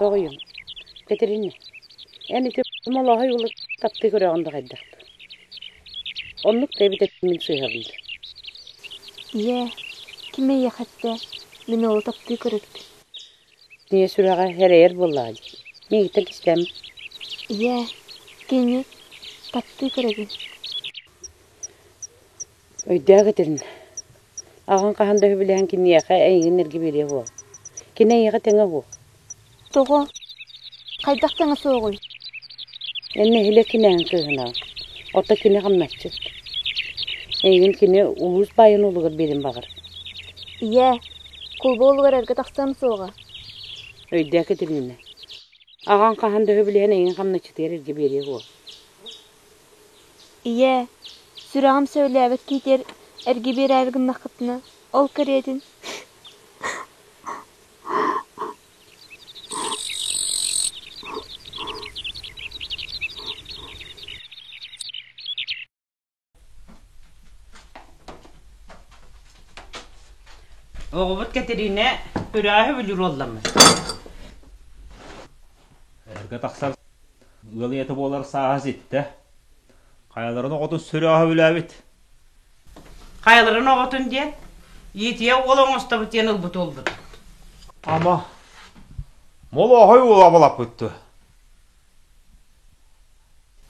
Тоҕойум, Кэтэриинэ, эн ити молоһой уолу таптыы көрөҕүн да хайдах Оннук да эбит мин сыыһабын Ийээ, ким эйиэхэ эттэ, мин уолу таптыы көрөбүн. Ийэ сүрэҕэ эрэйэр буоллаҕа дии. Миигиттэн кистэм. Ийээ, кинини таптыы көрөбүн. Өйдөөх этин. Аҕаҥ хаһан да үбүлээн киниэхэ эйигин эргэ биэриэ буол. Кини эйиэхэ тэҥэ буол. Тоҕо? Хайдах тэҥэ суоҕуй? Эн нэһилиэк кинээһин кыыһынаҕын. Оттон кини хамначчыт. Эйигин кини улуус баайын уолугар биэрин баҕар. Ийээ, кулба уолугар эргэ тахсыам суоҕа. Өйдөө Кэтириинэ. Аҕаҥ хаһан да сөбүлэһэн эйигин хамначчытыгар эргэ биэриэ уол. Ийээ, сүрэҕим сөбүлээбэт киитигэр эргэ биэрээри гыннаххытына, ол кэриэтин Оҕобут Кэтириинэ үрээһи бүлүүр уолламмыт. Эргэ тахсар ыал ийэтэ буолар сааһа ситтэ. Хайаларын оҕотун сүрээһи бүлээбит. Хайаларын оҕотун диэн, иитийэ уол оҥостобут диэн ылбыт уолбут. Ама, молооһой уола абалаппыт дуо?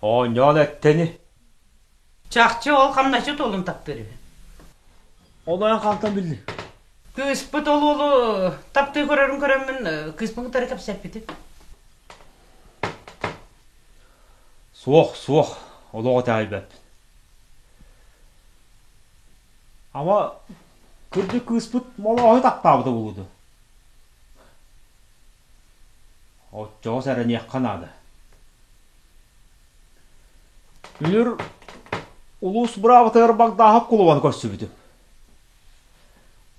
Оонньоон эттэни. Чахчы ол хамначчыт уолун таптыыр үһү. Ол эн хантан биллиҥ? Кыыспыт ол уолу таптыы көрөрүн көрөммүн кыыспын кытары кэпсэппитим. Суох, суох, олох итэҕэйбэппин. Ама, кырдьык кыыспыт молооһу таптаабыта буолуо дуо? Оччоҕо сэрэниэххэ наада. Үнүр улуус быраабатыгар Багдааһап кулубаны көрсүбүтүм.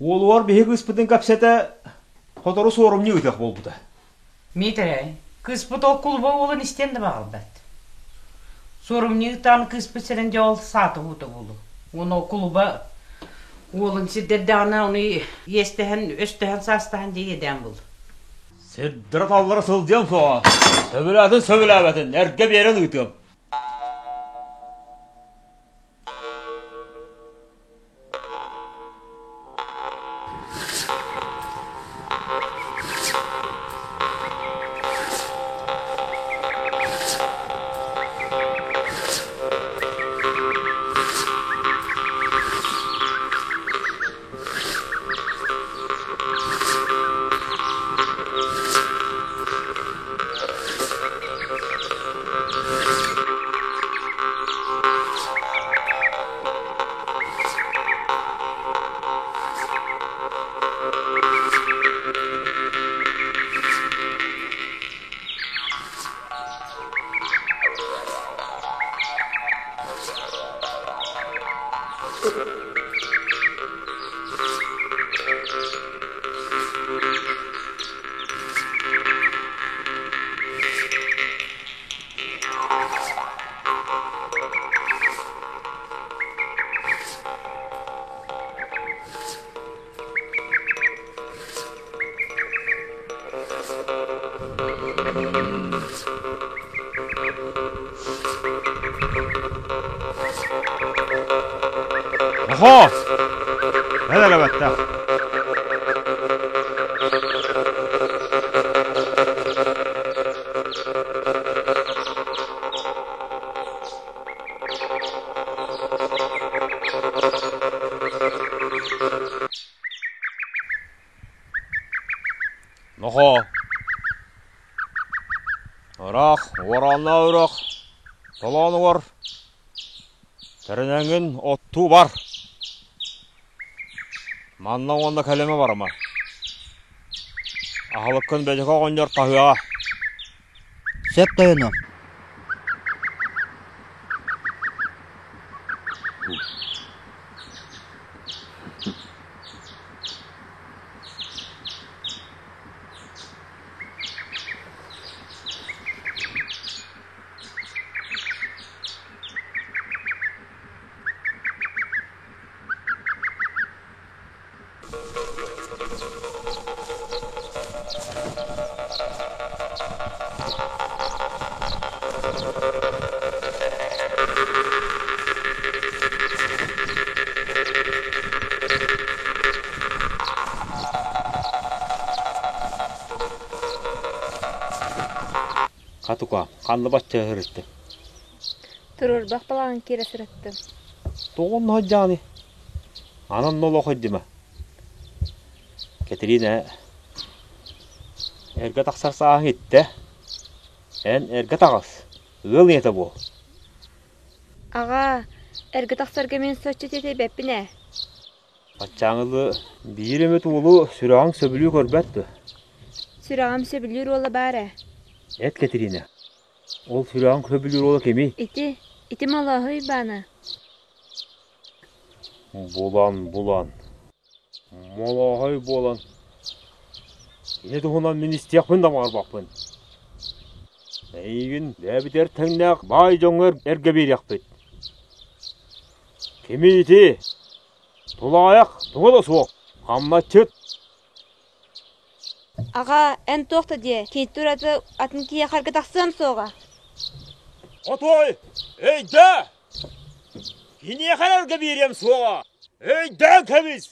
Уолугар биһи кыыспытын кэпсэтэ сотору суорумньу ыытыах буолбута. Миитэрэй, кыыспыт ол кулуба уолун истиэн да баҕарбат. Суорумньу ыытаан кыыспыт сирин дьэ ол саата уута буолуо. Уонна ол кулуба уолун сирдэрдэҕинэ ону иэстэһэн, өстөһөн, саастаһан дьэ иэдээн буолуо. Сирдэрэ-таллара сылдьыам суоҕа. Сөбүлээтин сөбүлээбэтин, эргэ биэрэн ыытыам. Нохоо! Эн эрэ бэттэх. Нохоо! Ыраах, уорааннаах үрэх, толоонугар тэринэҥҥин оттуу бар. Манна уонна кэлимэ барыма. Аһылыккын Бэдьэкэ оҕонньор таһыаҕа. Сөп тойонуом. Хатука, ханна бачча ыһырыттыҥ? Туруорбах балаҕан киирэ сырыттым. Тоҕо онно сылдьаҕыный? Анан олох өйдүмэ. Кэтириинэ, эргэ тахсар сааһыҥ иттэ. Эн эргэ таҕыс, ыал ийэтэ буол. Аҕаа, эргэ тахсарга мин соччо тиэтэйбэппин ээ. Аччааҥылы биир эмит уолу сүрэҕиҥ сөбүлүү көрбөт дуо? Сүрэҕим сөбүлүүр уола баар ээ. Эт Кэтириинэ, ол сүрэҕиҥ сөбүлүүр уола кимий? Ити, ити Молооһой Уйбаана. Булан, булан, Молооһой буолан, кини туһунан мин истиэхпин да баҕарбаппын. Эйигин бэйэбитигэр тэҥнээх баай дьоҥҥо эргэ биэриэхпит. Кимий ити? Тулаайах туга да суох, хамначчыт. Аҕаа, эн туох да диэ, киһиттэн ураты атын киһиэхэ эргэ тахсыам суоҕа. Отой, өйдөө! Киниэхэ эргэ биэриэм суоҕа! Өйдөөн кэбис!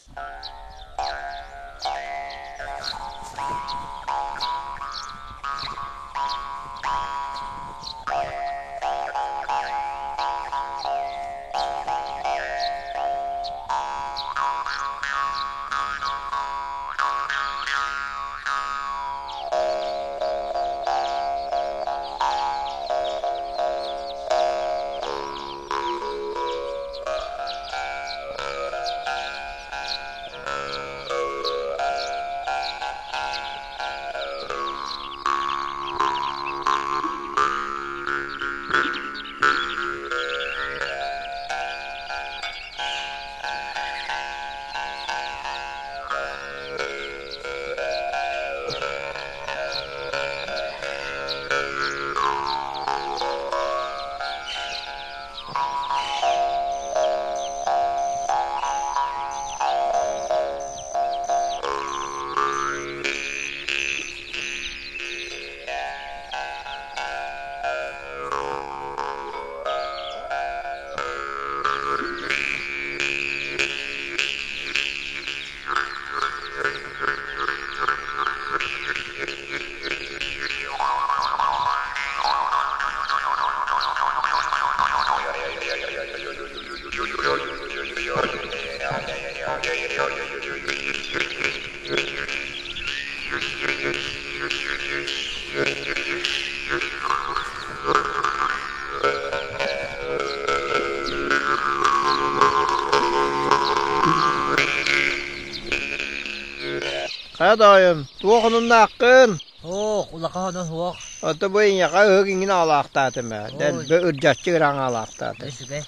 Хайа доойум, туох онуннааххын? Суох, улахан онон суох. Ото бу эйиэхэ ыһык иҥин аалаахтаатым ээ. Дэлби ырдьаччы ыраҥ аалаахтаатым. Үчүгэй.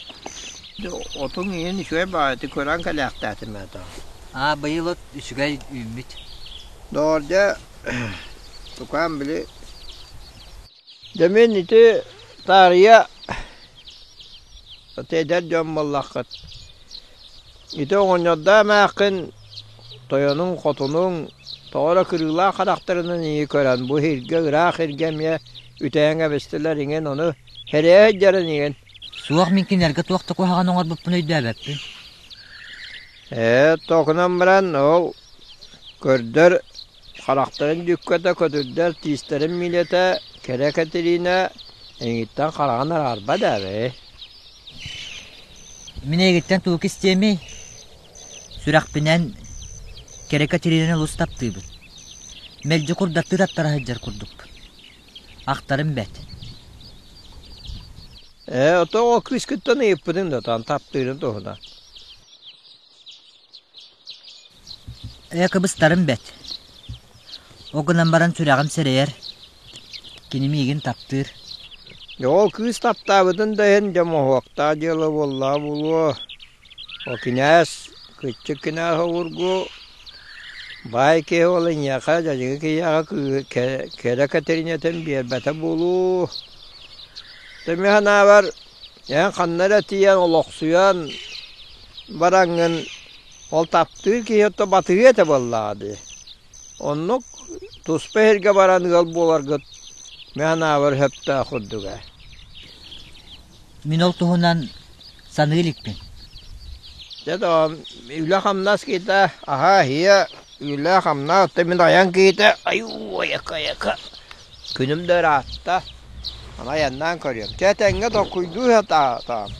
Отуҥ иһин үчүгэй баҕайытык көрөн кэлээхтээтим ээ то. Аа, быйыл от үчүгэй үүммүт. Доҕор дьэ, тукаам били Дьэ мин ити таарыйа эдэр дьон буоллаххыт. Ити оҕонньордоох эмээххин тойонуҥ, хотунуҥ тоҕо эрэ кырыылаах харахтарынан ийи көрөн бу иһиргэ ыраах иһиргэ эмиэ үтэйэн кэбистилэр иҥин ону хэрийэ сылдьарын иҥин. Суох мин кинилэргэ туох да куһаҕаны оҥорбуппун өйдөөбөппүн. Ээ, тоҕунан баран ол көрдөр Харахтарын дьүккэтэ көтүрдэр тиистэрин миилэтэ Кэрэ Кэтириинэ эйигиттэн хараҕын араарбат ээбэй. Мин эйигиттэн тугу кистиэмий? Сүрэхпинэн Кэрэ Кэтириинэни олус таптыыбын. Мэлдьи курдаттыы таттара сылдьар курдукпун. Ахтарым бэрт. Ээ, ото ол кыыскыттан ыйыппытыҥ да таан таптыырын туһунан. Ээ, кыбыстарым бэрт. Ол гынан баран сүрэҕим сэрэйэр, кини миигин таптыыр. Дьэ ол кыыс таптаабытын да иһин дьэ моһуоктаах дьыала буоллаҕа буолуо. Ол кинээс, кыччык кинээс обургу баай киһи ол эйиэхэ дьадьыгы киһиэхэ кэрэ Кэтириинэтин биэрбэтэ буолуо. Дьэ мин санаабар эн ханна эрэ тиийэн олохсуйан бараҥҥын ол таптыыр киһи ото батыһыа этэ буоллаҕа дии. Оннук туспа иһиргэ баран ыал буоларгыт мин санаабар сөптөөх курдук ээ. Мин ол туһунан саныы иликпин. Дьэ доҕом, үлэ-хамнас киһитэ, аһаа-иһиэ, үлэ-хамнас, оттон мин айан киһитэ, айуу, айака-айака, күнүм да ыраатта, аны айаннаан көрүөм. Чэ, этэҥҥэ толкуйдуу сатаатаҕым.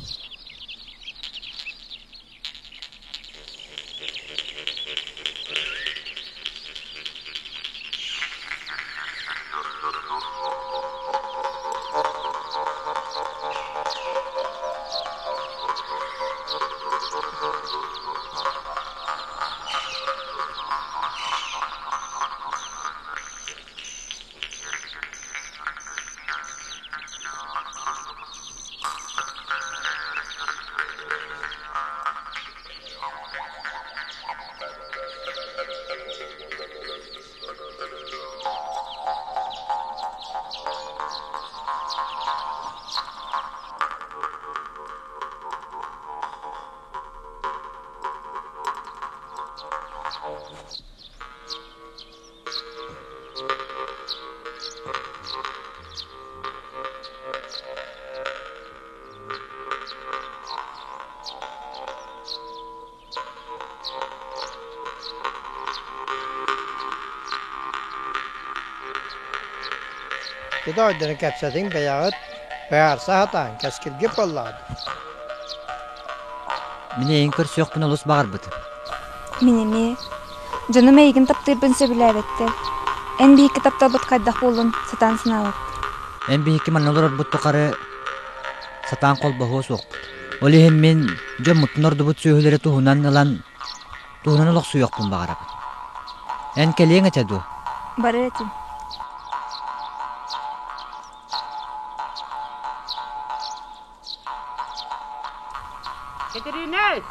Ити ойдорун кэпсэтиҥ бэйэҕит быһаарса сатааҥ, кэскилгит буоллаҕа дии. Мин эйигин көрсүөхпүн олус баҕарбытым. Мин эмиэ. Дьонум эйигин таптыырбын сөбүлээбэттэр. Эн биһикки тапталбыт хайдах буоллун сатаан санаабаппын. Эн биһикки манна олорорбут тухары сатаан холбоһуо суохпут. Ол иһин мин дьоммуттан ордубут сүөһүлэри туһунан ылан туһунан олохсуйуохпун баҕарабын. Эн кэлиэҥ этэ дуо? Барыа этим. Кэтириинэ!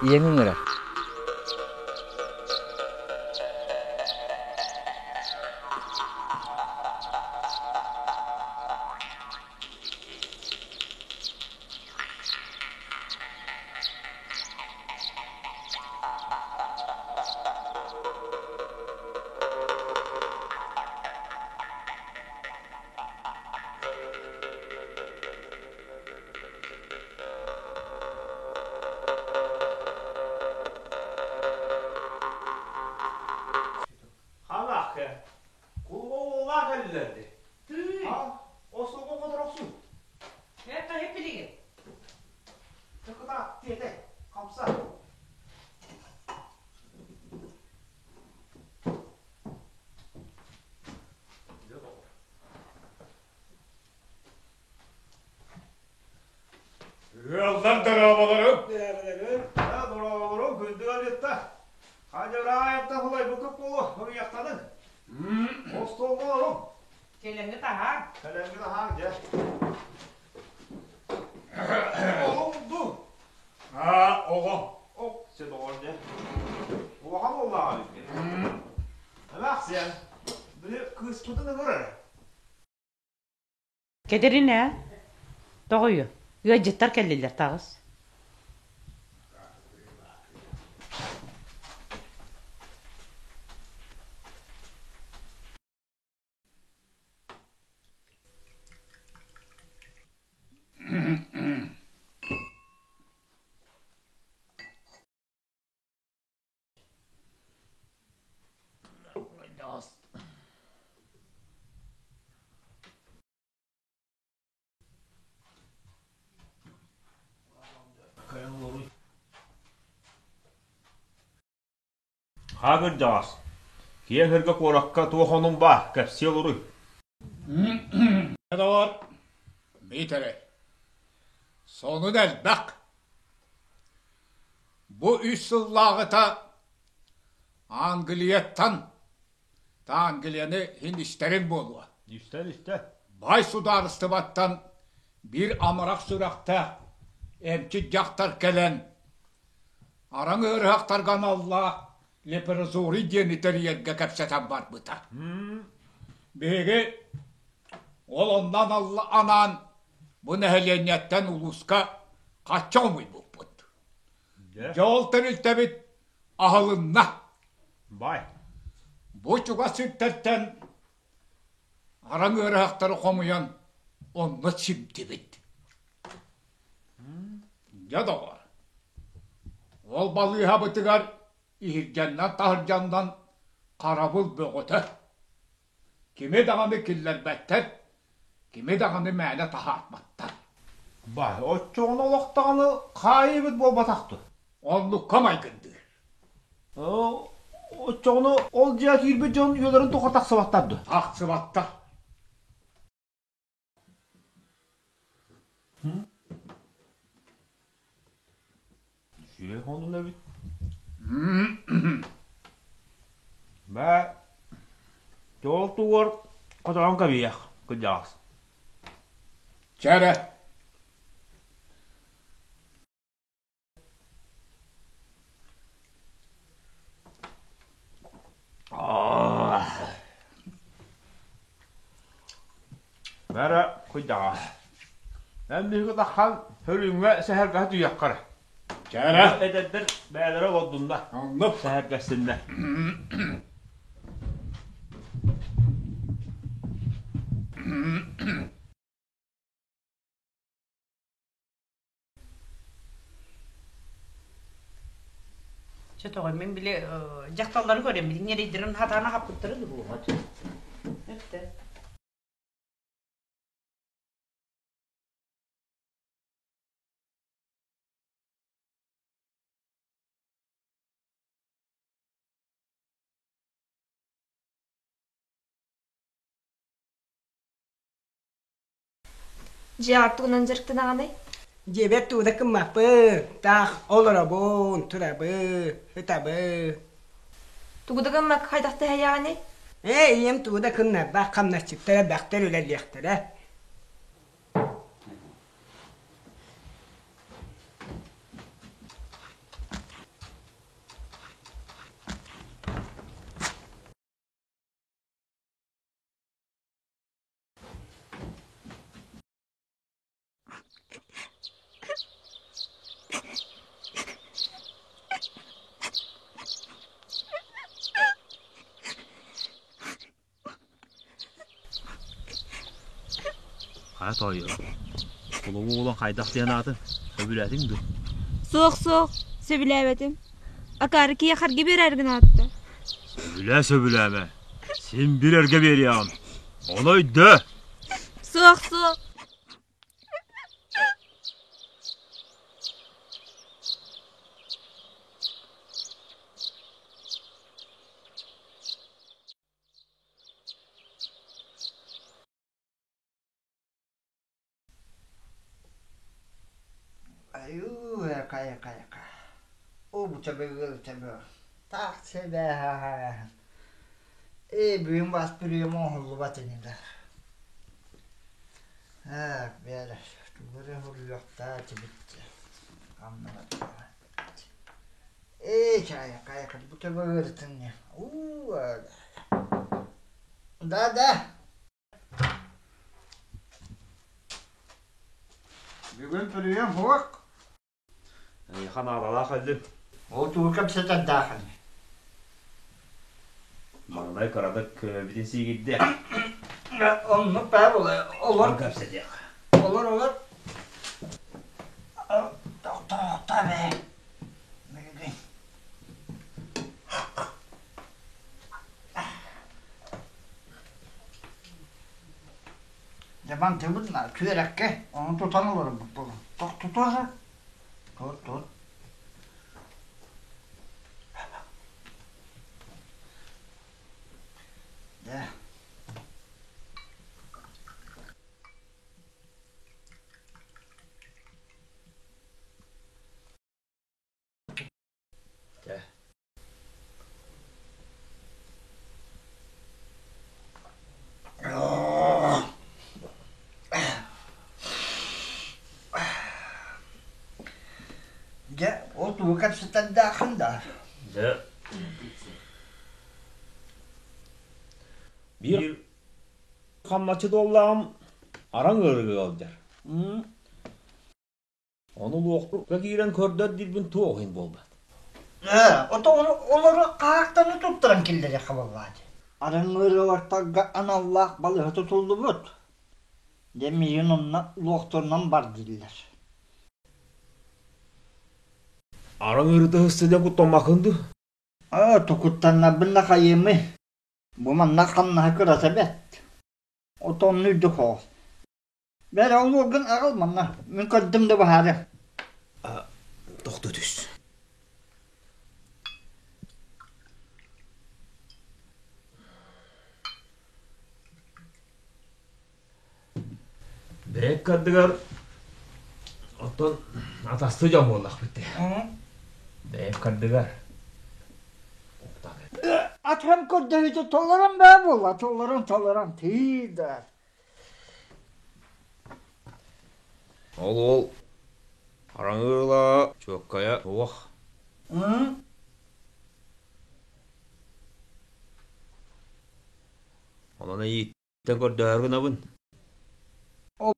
Ийэҥ ыҥырар. Халаахы, кулуба кэллэрди. Тыый! Осуга хоторохсун. Это хеппилиги. Тыкыта, тиэтэй, хамса. Ыаллар дорооболору! Дорооболору, күндү ыалдьытта! Хадьараайаттан хулайбыккыт буолуо, уруйахтаныҥ. Остуолга олоруҥ. Кэлэҥҥи таһаар. Кэлэҥҥи таһаар, дьэ. Оҕоҥ дуу? Аа, оҕо. Ок, сен оҕор дьэ. Улахан буоллаҕа эбиккин. Эмээхсиэн, били кыыспытын ыҥыр эрэ. Кэтэрин ээ, тоҕойу, ыалдьыттар кэллилэр таҕыс Хаҕырдьаҕас, киэҥ сиргэ куоракка туох онун баар, кэпсиэ олоруй. Доҕор, Миитэрэй, сонун элбэх. Бу үс сыллааҕыта Англияттан, Англияны иһин истэриҥ буолуо. Истэн, истэ. Баай судаарыстыбаттан биир амарах сүрэхтээх эмчит дьахтар кэлэн, араҥ ыарыһахтарга аналлаах лепрозорий диэни тэрийэргэ кэпсэтэн барбыта. Биһиги ол онно анаан бу нэһилиэнньэттэн улууска хачча хомуйбуппут. Дьэ ол тэрилтэбит аһылынна. Бай. Бу чугас сирдэртэн араҥ ыарыһахтары хомуйан онно симтибит. Дьэ доҕор, ол балыыһабытыгар иһирдьэннэн-таһырдьаннан харабыл бөҕөтө. Кими даҕаны киллэрбэттэр, кими даҕаны мээнэ таһаарбаттар. Бай, оччоҕуна олох даҕаны хаайыыбыт буолбатах дуо? Оннукка майгындыыр. Оччоҕуна ол дьиэ киирбит дьон үйэлэрин тухары тахсыбаттар дуо? Тахсыбаттар. Үчүгэй хонун эбит. Бээ, ол тугар хотоон кэбиһиэх кырдьаҕас. Чэ эрэ. Бары куйдаҕа. Эн биһиги таххан хөрүҥҥэ сэһэргэһэ түһүөххэ эрэ. Чээрэ. Эдэрдэр бэйэлэрэ олордунна. Оннук. Сэһэргэстиннэр. Чэ тоҕо мин били дьахталлары көрөммүт ньирэйдэрин хатаана хаппыттара да буолуо. Өттө. Дьиэҕэр тугунан дьарыктанаҕыный? Дьиэбэр тугу да гыммаппын, таах олоробун, турабын, ытабын. Тугу да гыммакка хайдах тэһэйэҕиний? Ээ, ийэм тугу да гыннарбат, хамнасчыттара бэхтэр үлэлиэхтэрэ. Хайа тоойуо, кулуба уолун хайдах диэн аатын сөбүлээтиҥ дуо? Суох-суох, сөбүлээбэтим. Акаары киһи харгы биэрэр гынаатта. Сөбүлээ сөбүлээмэ, син бир эргэ биэриэҕим. Ону өйдөө! Суох-суох. Айуу, эка, эка, эка. Убучабы ылчабы. Так себя. Ээ, бүгүн бас бүрүөм оҥоһуллубат инилэр. Ээ, бээрэ, тугу эрэ суруйуохтаа этибит. Хамнабат. Ээ, чаайака, айака, бу төбө ыарытын не. Уу, да, да. Бүгүн бүрүөм суох. Эйиэхэ наадалаах өллүм. Ол тугу кэпсэтэрдээхин? Маҥнай кыратык бүтүн сиигирдиэх. Оннук баа була. Олор кэпсэтиэх. Олор, олор. Тохтоо, бээ. Мигин. Дьэ мантыбыт түөрэккэ ону тутан олорбут буолан. Тохтутуо Тут, тут. Да. Дьэ. Дьэ, ол тугу кэпсэтэрдээххин да? Дьэ. Биир хамначчы дуоллааҕым араҥ ыарыыга ыалдьар. Ону луохтурга киирэн көрдөр диирбин туох иһин буолбат. Ээ, ото олору хаахтаны туттаран киллэриэххэ буоллаҕа дии. Арыҥыырылартарга аналлаах балыыһа тутуллубут. Дьэ миигин онно луохтурунан бар дииллэр. Арыҥыырыта сылдьан куттаммаккын дуу? Ээ, тукуттаннарбын да хайыамый. Бу манна хамнаһа кырата бэрт. Отонну үрдүк соҕус. Бээрэ ол уолгун аҕал манна, мин көрдүм да баһаары. Тохтуу түс. Бэйэк ардыгар оттон атастыы дьон буоллахпыт дии. Бэйэк ардыгар Атам көрдөһүүтэ толорон баа буолла, толорон, толорон, тыы да. Ол уол хараҥыыла чуоккайа суох. Онон эйииттэн көрдөһөр гынабын. Ол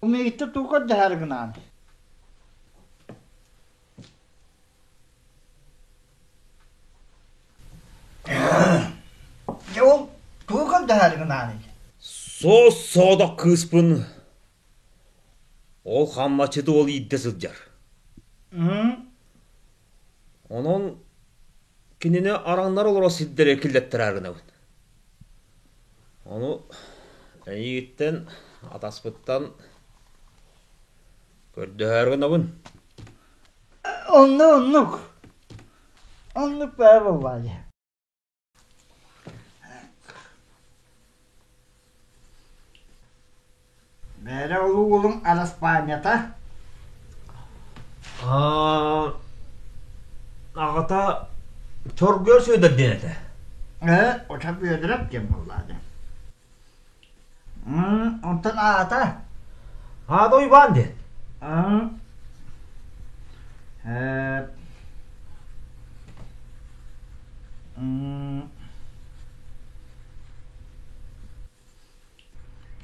миигиттэн тугу көрдөһөр гынаан? Дьэ ол тугу көрдөһөөрү гынаан Суос-соҕотох кыыспын ол хамначчыт уол иирдэ сылдьар. Онон кинини араҥнар олорор сирдэрэ киллэттэрээр гынабын. Ону эйигиттэн, атаспыттан көрдөһөөр гынабын. Онно оннук. Оннук баа буолбаайы. Эрэ ол уолуҥ араспаанньата? Аҕата Чоргуйар Сүөдэр диэн этэ. Ээ, оча Бүөдүрэп диэн буоллаҕа Онтон аата? Аата Уйбаан диэн.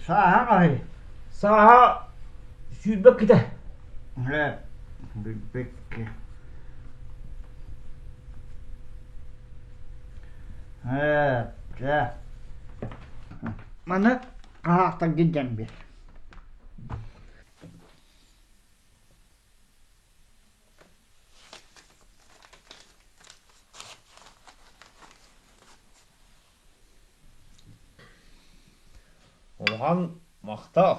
Сааһа хаһый? Сааһа 22-тэ. Ээ, билбэккэ. Ээ, дьэ. Маны хаһаахтаргын дьэн биэр. Улахан махтал.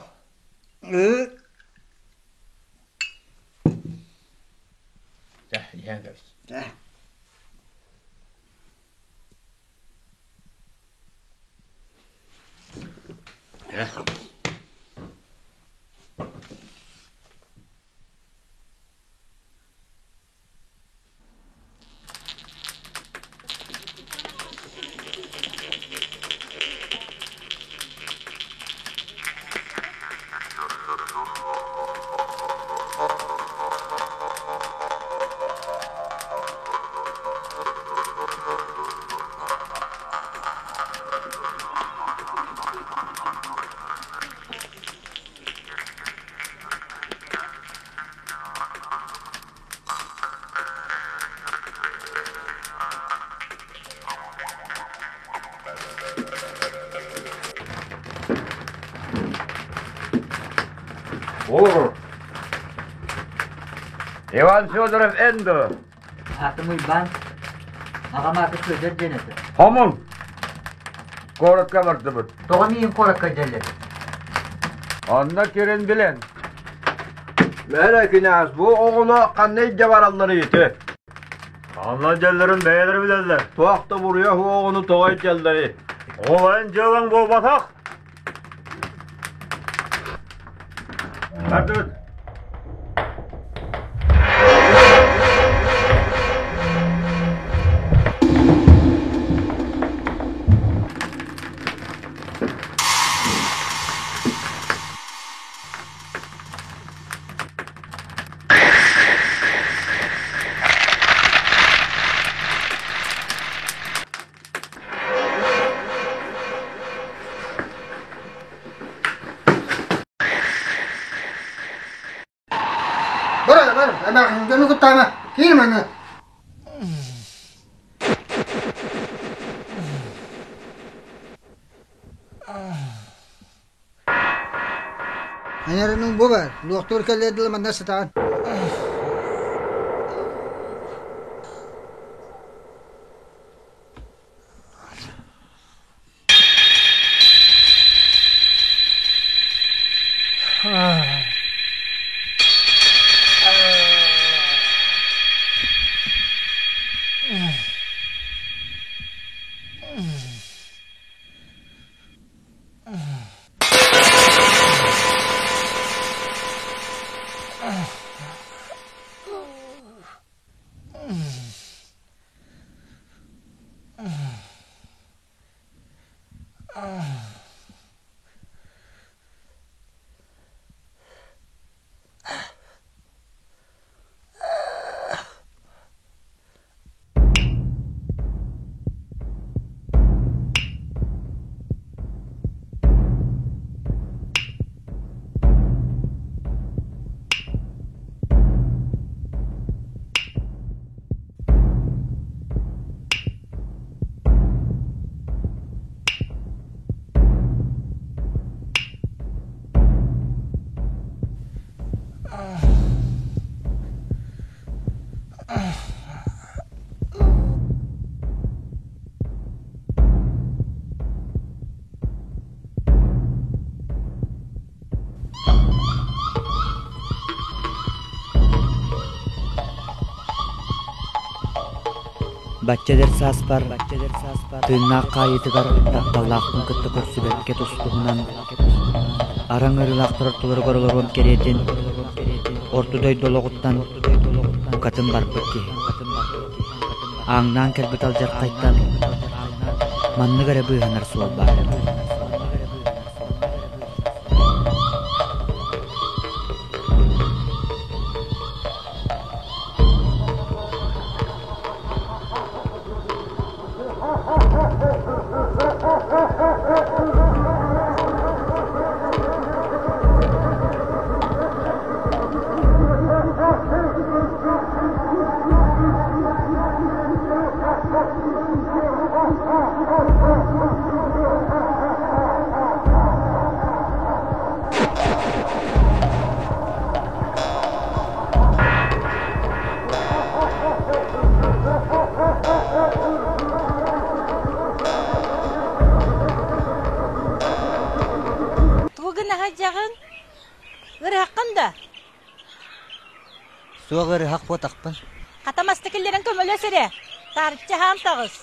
Чэ, иһэн кэбис. Чэ. Олорор. Иван Федоров эн дуо? Аатым Уйбаан. Аҕам аата Сүөдэр диэн этэ. Хомун! Куоракка бардыбыт. Тоҕо миигин куоракка дьэллэр? Онно кирин билэн. Мэрэ кинээс, бу оҕону ханна илдьэ бараллар ити? Ханна дьэллэрин бэйэлэрэ билэллэр. Туох да буруйа оҕону тоҕо илдьэллэрий? Ол эн дьыалаҥ буолбатах. Бардыбыт. Бар, бар, эмээхсин дьону куттаама, киир манна. Анарының бу бар, луохтуур кэллэр дылы манна сытаҕын. Бачча эдэр сааспар тыыннаах хаайыытыгар тапталлаахпын кытта көрсүбэккэ тустуһунан Араҥ ыарыылаахтар ортолоругар олоруом кэриэтин, орто дойду олоҕуттан букатын барбыт киһи. Ааҥнаан кэлбит алдьархайтан маннык эрэ быыһанар суол баар. Тугу гына сылдьаҕын? Ыарыһаххын да? Суох ыарыһах буотахпын. Хата маста киллэрэн көмөлөс эрэ. Таарычча хаам таҕыс.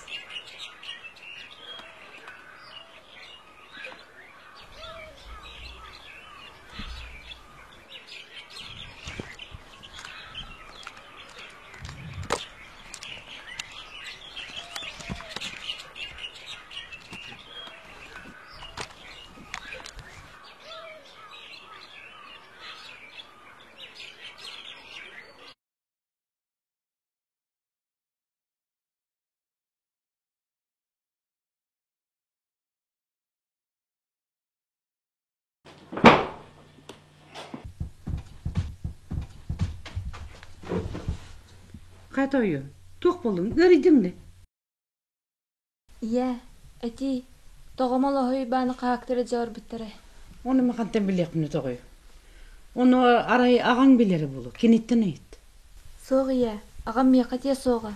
Хайа тоойуом, туох буоллуҥ, ыарыйдыҥ да? Ийээ, этиий, тоҕо Молоһой Уйбааны хаһаактара дьоорбуттарай? Ону мин хантан билиэхпиний тоҕой? Ону арай аҕаҥ билэрэ буолуо, киниттэн ыйыт. Суох ийээ, аҕам миэхэ этиэ суоҕа.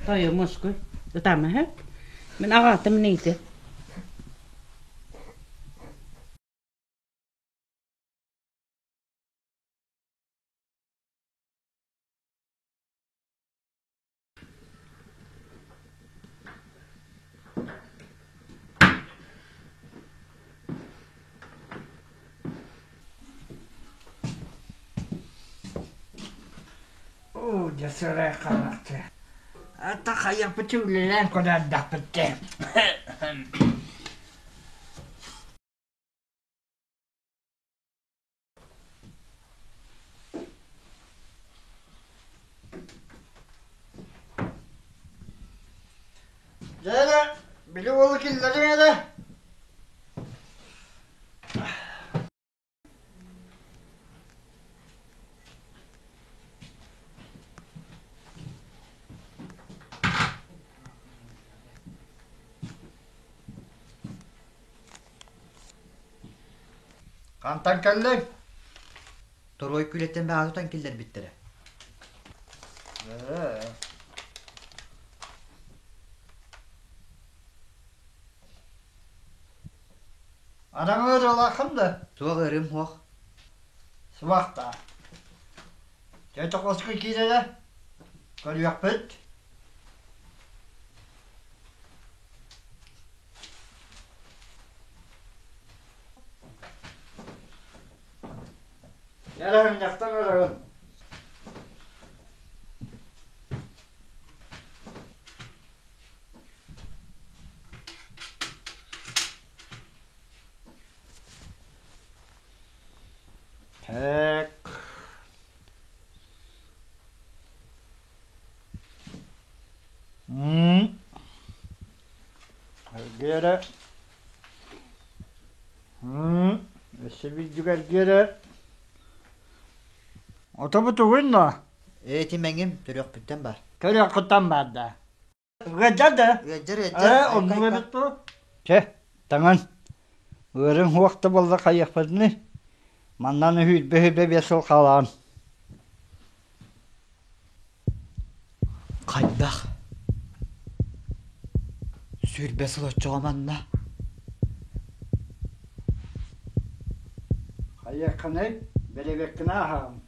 Тойо Москуй, ытаама сөп. Мин аҕаатым иниити. Оо, дьэ сырай харахчы. Ата хайаппыт үлэлээн көрөрдөхпүт дии. Дьэ эрэ, били уолу киллэриҥ эрэ. Хантан кэллиҥ? Торуой күлэттэн баҕа тутан киллэрбиттэрэ. Ээ. Араҥа ыарыылааххын да? Суох ыарыым суох. Суохтаа. Дьэ тоҕуска киирэрэ. Көрүөхпүт. Эрэһимньэхтэн ырыгын. Так. М. Эргиэрэ. М. Өссө биирдик эргиэрэ. Отобу тугун но? Эти мэҥим төрүөхпүттэн бар. Төрүөххүттэн бар да. Ыалдьар да? Ыалдьар, ыалдьар. Ээ, оннук эбит дуо? Чэ, таҥан. Ыарыҥ суох да буолла хайыахпытыный? Маннан үһүүрбэ-үһүүрбэ биэс сыл хаалаҕын. Хайдах? Сүүрбэ сыл оччоҕо манна? Хайыаххыный? Бэрэбиэккин ааһаҕын.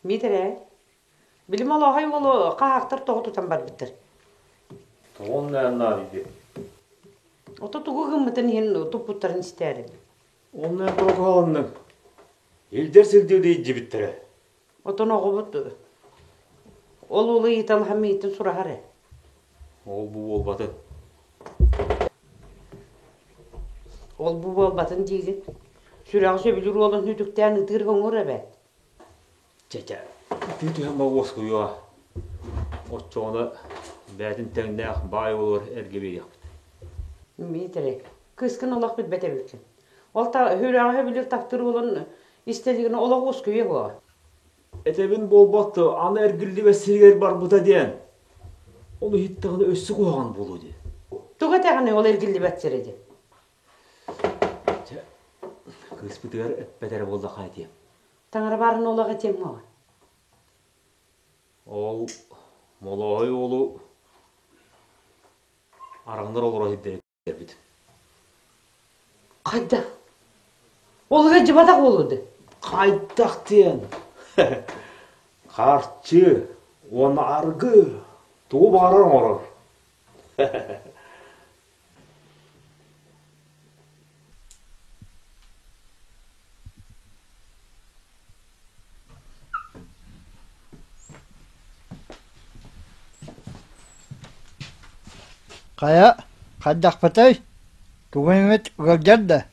Миитэрэй, били Молоохой уолу хаһаактар тоҕо тутан барбыттар. Тоҕон наан иди. Ото тугу гыммытын иһин туппуттарын истээрин. Онно тоҕо Илдьэр сирдии илдьибиттэрэ. Отон оҕобут ол уолу ыйыталаһан миигиттэн сураһар ээ. Ол бу буолбатын. Ол бу буолбатын диигин. Сүрэҕи сөбүлүүр уолун үтүктээн ытыыр хоҥур эбээт. Чэ-чэ, ытыы түһэн ба уоскуйуо. Оччоҕуна бэйэтин тэҥнээх баай уолугар эргэ биэриэхпит. Миитэрэй, кыыскын олох билбэт эбиккин. Ол та сүрэҕи сөбүлүүр таптыыр уолун истэлигин олох уоскуйуо буола. Этэбин буолбат аны эргиллибэт сиригэр барбыта диэн. Ол иһиттэҕинэ өссө куһаҕан буолуо дии. Тугу этэҕиний ол эргиллибэт сирэ диэн? Чэ, кыыспытыгар эппэт эрэ буоллахха этиэм. Таҥара баарын олох этиэм уоҕа. Ол Молоой уолу араҥнар олоро сирдэрэ эбит. Хайдах? Ол ыалдьыбатах буолуо Хайдах диэн? Харчы уонна аргы тугу баҕарар оҥорор. Хайа, хайдахпытай? Тугу эмит ыалдьар да?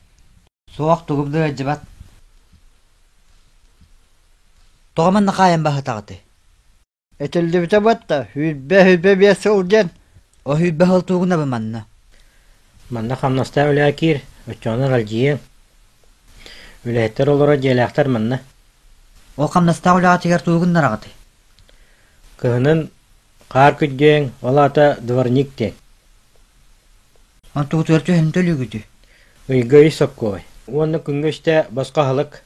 Суох, тугум да ыалдьыбат. Тоҕо манна хаайан баһытаҕытый? Этиллибитэ батта, 125 сыл диэн. О 125 сыл тугунабын манна? Манна хамнастаах үлэҕэ киир, оччоҕуна аралдьыйыаҥ. Үлэһиттэр олорор дьиэлээхтэр манна. Ол хамнастаах үлэҕитигэр тугу гыннараҕытый? Кыһынын хаар күрдьүөҥ, ол аата дворник диэн. Онтугутугар түһэн төлүүгүтүй? Ыйга үс соккуой уонна күҥҥэ үстэ босхо аһылык.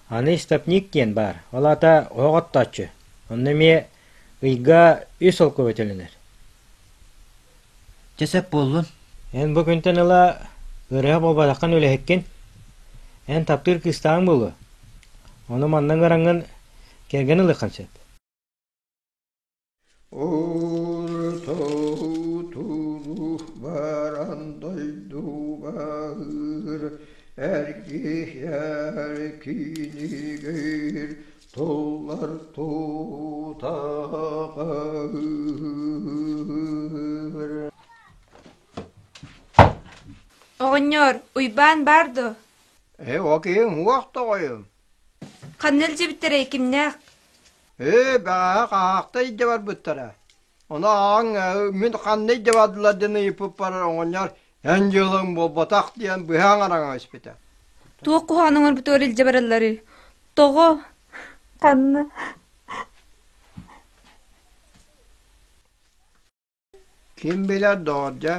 Аны истопник диэн баар, ол аата оһох оттооччу. Онно эмиэ ыйга үс солкуобай төлөнөр. Дьэ сөп буоллун. Эн бу күнтэн ыла ыарыһах буолбатаххын үлэһиккин. Эн таптыыр кыыстааҕыҥ буолуо. Ону манна ыҥыраҥҥын кэргэн ылыаххын сөп. Урутуу баран дойдубаһыр эргиһэр кинигир туллар тутаҕыр Оҕонньор, Уйбаан баар дуо? Ээ, ол киһиҥ уох тоҕойум. Ханна илдьибиттэрэй, кимнээх? Ээ, бэҕэһээ хаһаахта илдьэ барбыттара. Ону ааҥ мин ханна илдьэ бардылар диэн ыйыппыппар оҕонньор эн дьыалаҥ буолбатах диэн быһа аҥараҥа испитэ. Туох куһаҕаны оҥорбутугар илдьэ баралларый? Тоҕо? Ханна? Ким билэр доҕор дьэ?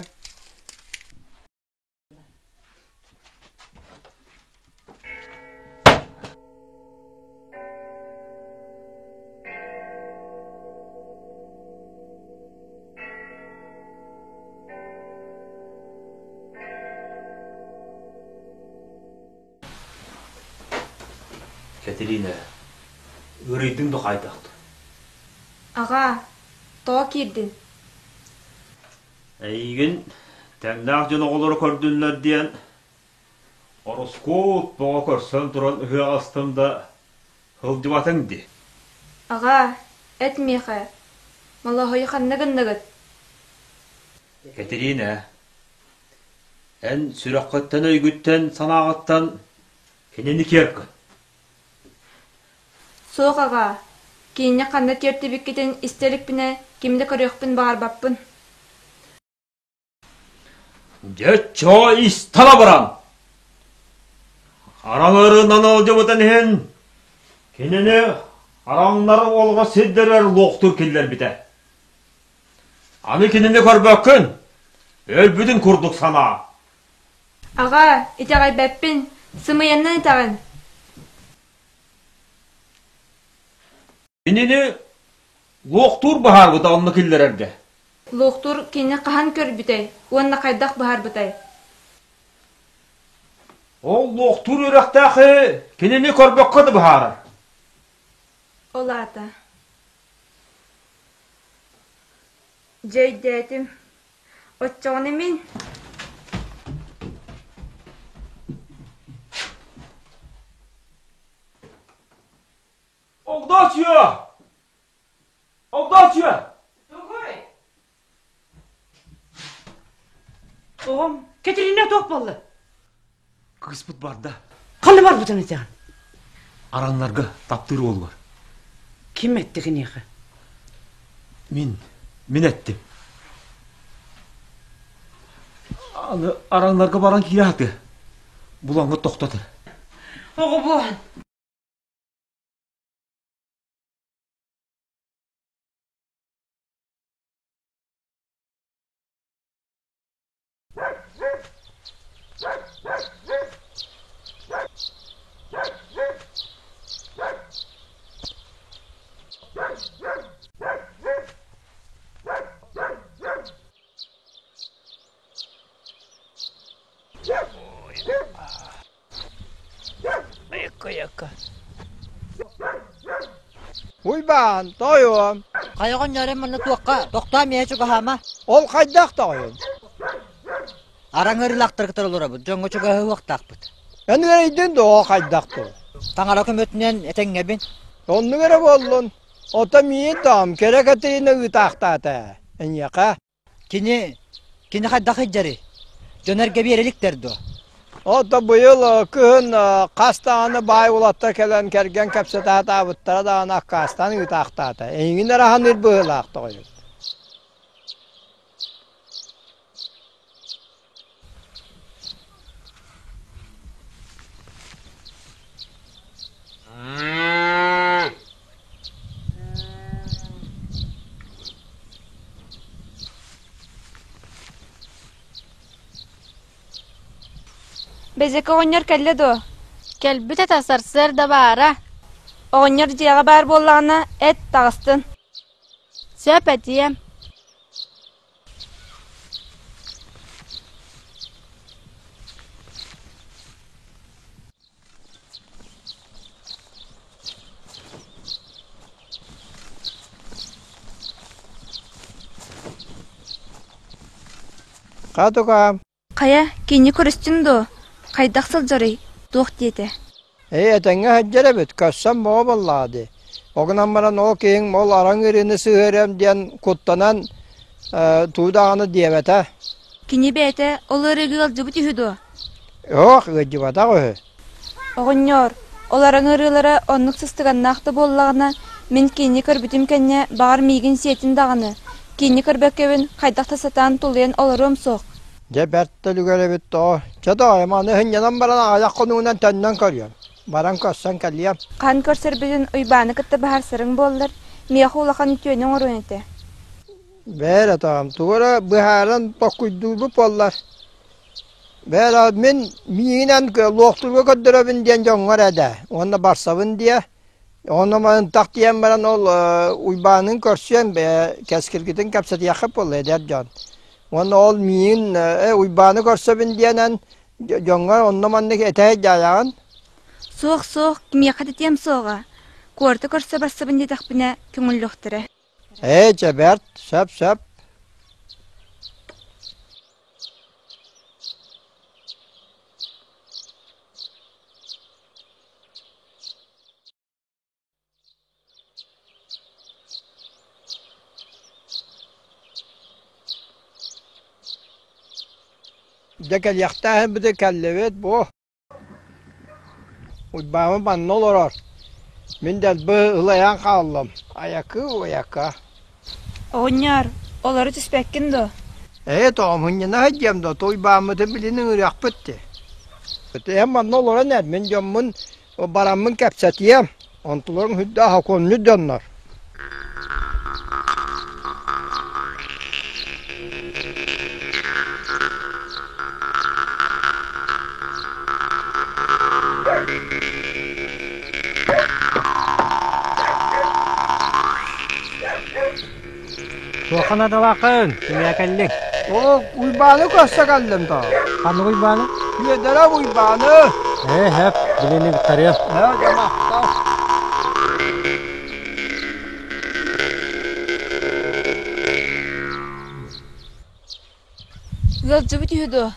Кэтириинэ, ыарыйдыҥ да хайдах Аҕаа, тоҕо киирдиҥ? Эйигин тэҥнээх дьон оҕолоро көрдүннэр диэн ороскуот бөҕө көрсөн туран ыһыах астым да сылдьыбатыҥ дии. Аҕаа, эт миэхэ, Молоһойу ханна гынныгыт? Кэтириинэ, эн сүрэххиттэн, өйгүттэн, санааҕыттан кинини киэр гын. Суох аҕаа, киинэ ханна тиэртибиккитин истэ иликпинэ кими да көрүөхпүн баҕарбаппын. Дьэ, чоо истэн абыран! Араҥарынан алдьабытын иһин кинини араҥнар уолга сирдэрэр луохтуур киллэрбитэ. Аны кинини көрбөккүн, өлбүтүн курдук санаа. Аҕаа, итэҕэйбэппин, сымыйаннан итэҕин. Кинини луохтуур быһаарбыта онно киллэрэргэ. Луохтуур кинини хаһан көрбүтэй уонна хайдах быһаарбытай? Ол луохтуур үөрэхтээхи кинини көрбөккө да быһаарар. Ол аата Дьэ өйдөөтүм. Оччоҕуна мин Огдооччуйа! Огдооччуйа! Тугуй? Оҕом, Кэтэриинэ туох буолла? Кыыспыт барда. Ханна барбытын этэҕин? Араннарга таптыыр уолугар. Ким этти киниэхэ? Мин, мин эттим. Аны араннарга баран киирэ сатыа. Булаҥҥа тохтотор. Оҕо буолан. Уйбаан, тоойуом. Хайа оҕонньор манна туохха тохтоо миэхэ чугаһаама. Ол хайдах тоойуом? Араҥ ыарыылаахтары кытары олоробут, дьоҥҥо чугаһыахтаахпыт. Эн үөрэйдин дуо хайдах дуо? Таҥара көмөтүнэн этэҥҥэбин. Оннук эрэ буоллун. Ото миин тоом кэрэ Катерина ыытаахтаата. Эйиэхэ. Кини, кини хайдах сылдьарый? Дьон эргэ биэрэ иликтэр дуо? Ото быйыл кыһын хас даҕаны баай уолаттар кэлэн кэргэн кэпсэтэ сатаабыттара даҕаны аккаастаан ыытаахтаата. Эйигин эрэ ханыыр быһыылаах тоҕойун. Бэзэкэ оҕонньор кэллэ дуо? Кэлбит этэ сарсыарда баара. Оҕонньор дьиэҕэ баар буоллаҕына, эт таҕыстын. Сөп этиэм. Хатукаам. Хайа, кини көрүстүн дуо? Хайдах сылдьарый? Туох диэтэ? Ээ, этэҥҥэ сылдьар эбит, көрсөн бөҕө буоллаҕа дии. Ол гынан баран ол киһиҥ ол араҥ ыарыыны сыһыарыам диэн куттанан тугу даҕаны диэбэтэ. Кини бэйэтэ ол ыарыыга ыалдьыбыт үһү дуо? Ох, ыалдьыбатах үһү. Оҕонньоор, ол араҥ ыарыылара оннук сыстыганнаах да буоллаҕына, мин кинини көрбүтүм кэннэ, баҕар миигин сиэтин даҕаны. Кинини көрбөккөбүн хайдах да сатаан тулуйан олоруом суох. Дьэ бэрт да үлүгэр эбит тоҕо. Чэ тоойум, аны сынньанан баран аҕыйах хонугунан төннөн көрүөм. Баран көрсөн кэлиэм. Хаһан көрсөрбүтүн Уйбааны кытта быһаарсарыҥ буоллар, миэхэ улахан үтүөнү оҥоруон этэ. Бээрэ тоҕом, тугу эрэ быһааран толкуйдуурбут буоллар. Бээрэ мин миигинэн луохтуурга көрдөрөбүн диэн дьоҥҥор эдэ уонна барсабын диэ. Онно мантах тиийэн баран ол Уйбаанын көрсүөн кэскилгитин кэпсэтиэххэ буолла эдэр дьон. Уонна ол миигин Уйбааны көрсөбүн диэнэн дьоҥҥор онно маннык этэ дьаайаҕын. Суох, суох, кимиэхэ да этиэм суоҕа. Куораты көрсө барсабын диэтэхпинэ көҥүллүөхтэрэ. Ээ, чэ бэрт, сөп-сөп. Дьэ кэлиэхтээхпит кэллибит бу. Уйбааммыт манна олорор. Мин дэлби ылайан хааллым. Айакыы уйака. Оҕонньоор, олоро түспэккин дуо? Ээ, тоҕо мунньуна сылдьыам дуо, Уйбааммытын билин ыҥырыахпыт дии. Эн манна олорон эр, мин дьоммун бараммын кэпсэтиэм. Онтуларыҥ сүрдээх окуонньут дьоннор. Туохха наадалааххын? Кимиэхэ кэллиҥ? Оо, Уйбааны көрсө кэллим доо. Ханнык Уйбааны? Сүөдэрэ Уйбааны! Ээ, һэп, билини ыттарыам. Ээ, дьэ махтал. Ыалдьыбыт үһү дуо?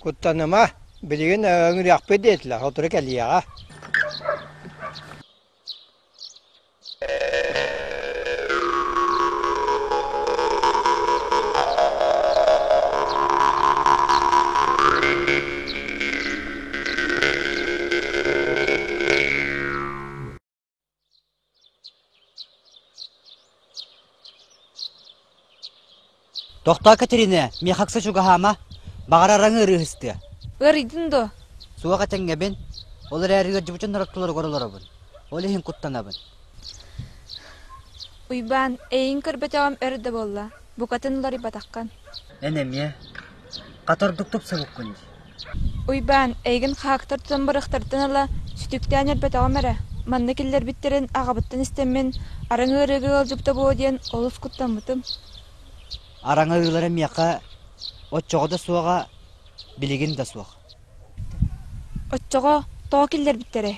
Куттаныма, билигин ыҥырыахпыт диэтилэр, сотору кэлиэҕэ. Тохтоо Катерина, миэхэ ыкса чугаһаама, баҕар араҥы ырыыһыстыа. Ыарыйдын дуо? Суох этэҥҥэбин, ол эрээри ыалдьыбыт дьон ортолоругар олоробун, ол иһин куттанабын. Уйбаан, эйигин көрбөтөҕүм өр да буолла, букатын уларыйбатаххын. Эн эмиэ хата ордук тупсубуккун дии. Уйбаан, эйигин хаактар тутан барыахтарыттан ыла сүтүктээн өлбөтөҕүм эрэ, манна киллэрбиттэрин аҕабыттан истэммин, араҥ ыарыыга ыалдьыбыта буолуо диэн олус куттаммытым. Араҥа ыылара миэхэ оччоҕо да суоҕа, билигин да суох. Оччоҕо тоҕо киллэрбиттэрэй?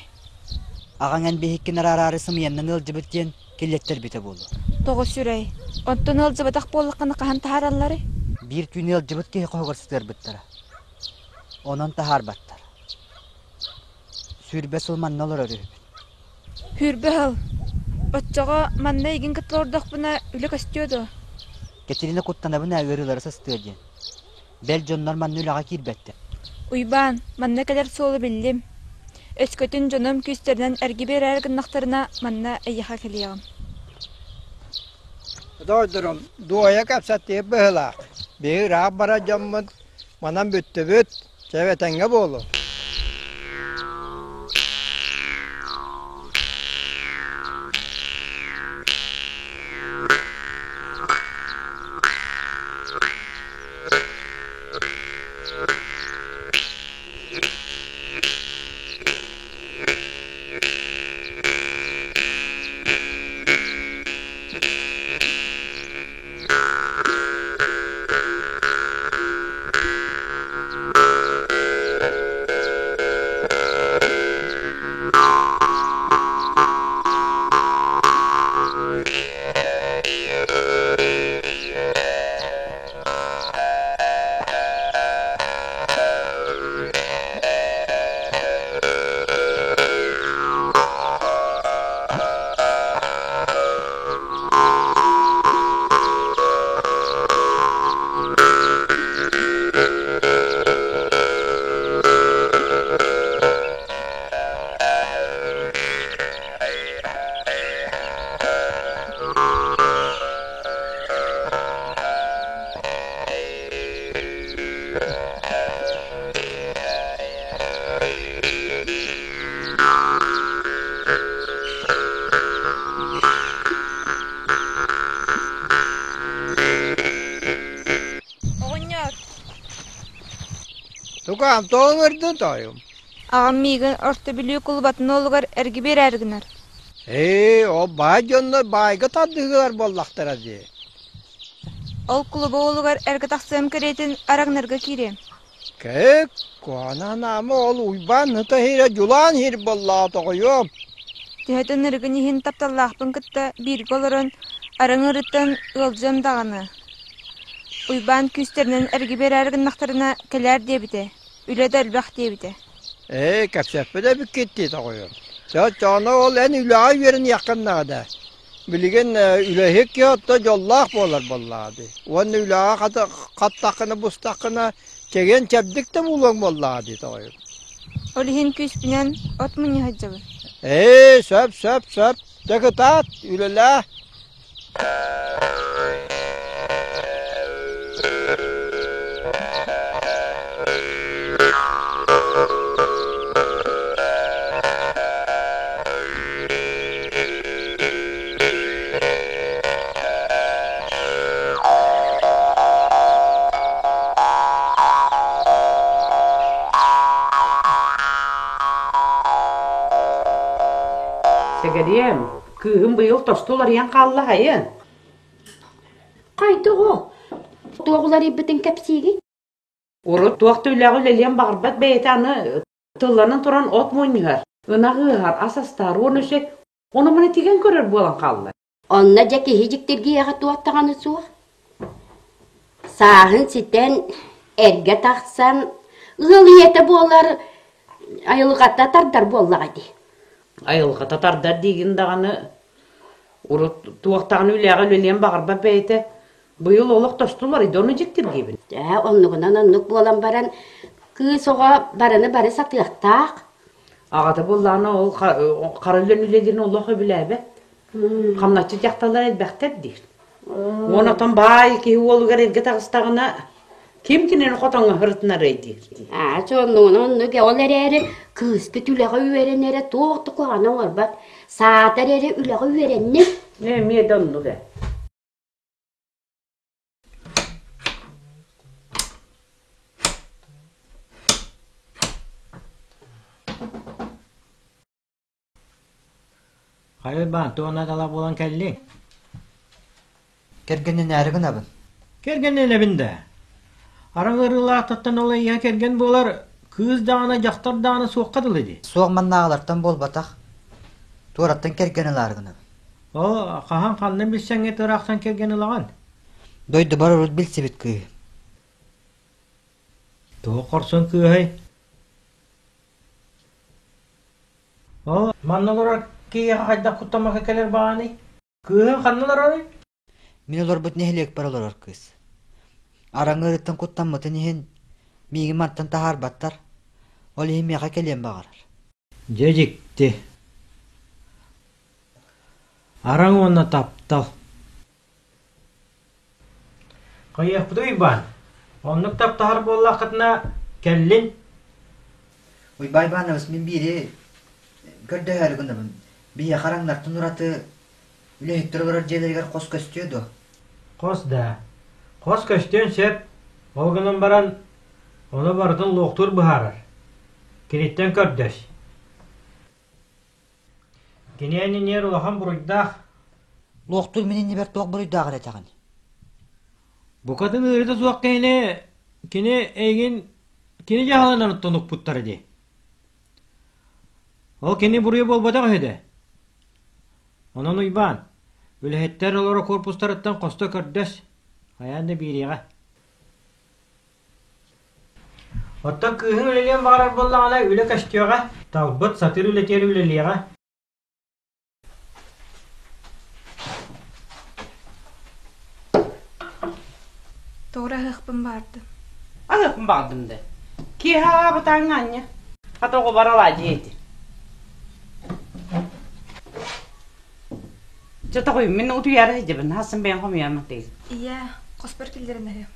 Аҕаҥ эн биһиккин араараары сымыйаннан ыалдьыбыт диэн киллэттэрбитэ буолуо. Тоҕо сүрэй? Онтон ыалдьыбатах буоллаххына хаһан таһааралларый? Биир түүн ыалдьыбыт киһи хоһугар сытыарбыттара. Онон таһаарбаттар. 20 сыл манна олорор үһүбүн. 20 сыл? Оччоҕо манна эйигин кытта олордохпуна үлэ көстүө дуо? Катерина куттанабын ээ ыарыылара сыстыа диэн. Бэл дьоннор манна үлэҕэ киирбэттэр. Уйбаан, манна кэлэр суолу биллим. Өскөтүн дьонум күүстэринэн эрги биэрээри гыннахтарына, манна эйиэхэ кэлиэҕим. Дойдурум, дуойа кэпсэттиир быһыылаах. Биһиги ыраах барар дьоммут манан бүттүбүт, чэ этэҥҥэ буолуо. Оҕонньор! Тукаам, тоҕо ыҥырдыҥ тоойум? Аҕам миигин Орто Бүлүү кулубатын уолугар эрги биэрээри гынар. Ээ, ол баай дьоннор баайга тардыһыылар буоллахтара дии. Ол кулуба уолугар эргэ тахсыам кэриэтин араҥнарга киириэм. Кэк, куһаҕан аама ол Уйбаан ыта иһирэ дьулаан иһир буоллаҕа тоҕойуом. Төһөтөн ырыгын иһин тапталлаахпын кытта бииргэ олорон араҥ ыарыттан ыалдьыам даҕаны. Уйбаан күүстэринэн эрги биэрээри гыннахтарына кэлээр диэбитэ, үлэ да элбэх диэбитэ. Ээ, кэпсэппит эбиккит дии тоҕойуом. Чэ, оччоҕуна ол эн үлэҕэ үөрэниэххин наада. Билигин үлэһит киһи отто дьоллоох буолар буоллаҕа дии. Уонна үлэҕэ хаттаххына, бустаххына, чэгиэн-чэбдик да буолуоҥ буоллаҕа дии тоҕойум. Ол иһин күүспүнэн от мунньа сылдьабын. Ээ, сөп, сөп, сөп. Дьэ кытаат, үлэлээ. Сэгэриэм, кыыһым быйыл тосту уларыйан хаалла хайын? Хайдах Туох уларыйбытын кэпсиигин? Урут туох да үлэҕэ үлэлиэн баҕарбат бэйэтэ аны тылланан туран от мунньуһар, ынах ыаһар, ас астаар уонна үсэ ону маны тигэн көрөр буолан хаалла. Онно дьэ киһи дьиктиргиэҕэ туох даҕаны суох. Сааһын ситэн, эргэ тахсан, ыал ийэтэ буолар айылҕата тардар буоллаҕа дии. Айылҕата тардар диигин даҕаны урут туох даҕаны үлэҕэ үлэлиэн баҕарбат бэйэтэ быйыл олох тосту уларыйда ону дьиктиргиибин. Дьэ, оннугунан оннук буолан баран кыыс оҕо барыны бары сатыахтаах. Аҕата буоллаҕына ол хара үлэни үлэлиирин олох өбүлээбэт. Хамначчы дьахталлар элбэхтэр диир. Уон отон баай киһи уолугар эргэ таҕыстаҕына ким кинини хотоҥҥо сырытынарый диир. Аа, оннугунан оннук ол эрээри кыыспыт үлэҕэ үөрэнэрэ туох да куһаҕаны оҥорбот. Саатар эрэ үлэҕэ үөрэннин. Эмиэ да оннук ээ. Хайа Уйбаан, туох наадалаах буолан кэллиҥ? Кэргэннэнээри гынабын. Кэргэннэнэбин да. Араҥ ыарыылаахтартан ол эйиэхэ кэргэн буолар кыыс даҕаны, дьахтар даҕаны суохха дылы дии. Суох маннааҕылартан буолбатах. Туораттан кэргэн ылаары гынабын. Ол хаһан ханна билсэҥҥит ыраахтан кэргэн ылаҕын? Дойдубар урут билсибит кыыһым. Туох хорсун кыыһый? Ол манна олорор киһиэхэ хайдах куттаммакка кэлэр баҕаный? Кыыһыҥ ханна олорорүй? Мин олорбут нэһилиэкпэр олорор кыыс. Араҥ ыарыттан куттаммытын иһин миигин мантан таһаарбаттар. Ол иһин миэхэ кэлиэн баҕарар. Дьэ дьикти. Араҥ уонна таптал. Хайыахпытый Уйбаан? Оннук таптаһар буоллаххытына кэллин. Уйбаан Иванович мин биири көрдөһөөрү гынабын. Биһиэхэ араҥнартан ураты үлэһиттэр олорор дьиэлэригэр хос көстүө дуо? Хос да. Хос көстүөн сөп. Ол гынан баран ону барытын луохтуур быһаарар. Киниттэн көрдөс. Кини инниэр улахан буруйдаах. Луохтуур мин иннибэр туох буруйдааҕар этэҕин? Букатын ыарыыта суох киһини кини эйигин кини дьаһалынан оттон укпуттара дии. Ол кини буруйа буолбатах үһү да. Онон Уйбаан, үлэһиттэр олоро корпустарыттан хосто көрдөс, хайаан да биэриэҕэ. Оттон кыыһыҥ үлэлиэн баҕарар буоллаҕына, үлэ көстүөҕэ, талбыт, сатыыр үлэтигэр үлэлиэҕэ. Тоҕо аһыахпын баҕардым. Аһыахпын баҕардым да. Киэһэ аҕаабытааҥҥа анньа. Хата оҕобор алаадьы эти. Чэ тоҕуй, мин утуйаары сылдьабын, хассын бэйэм хомуйааммын тиий. Ийээ, хоспор киллэрэн аһыам.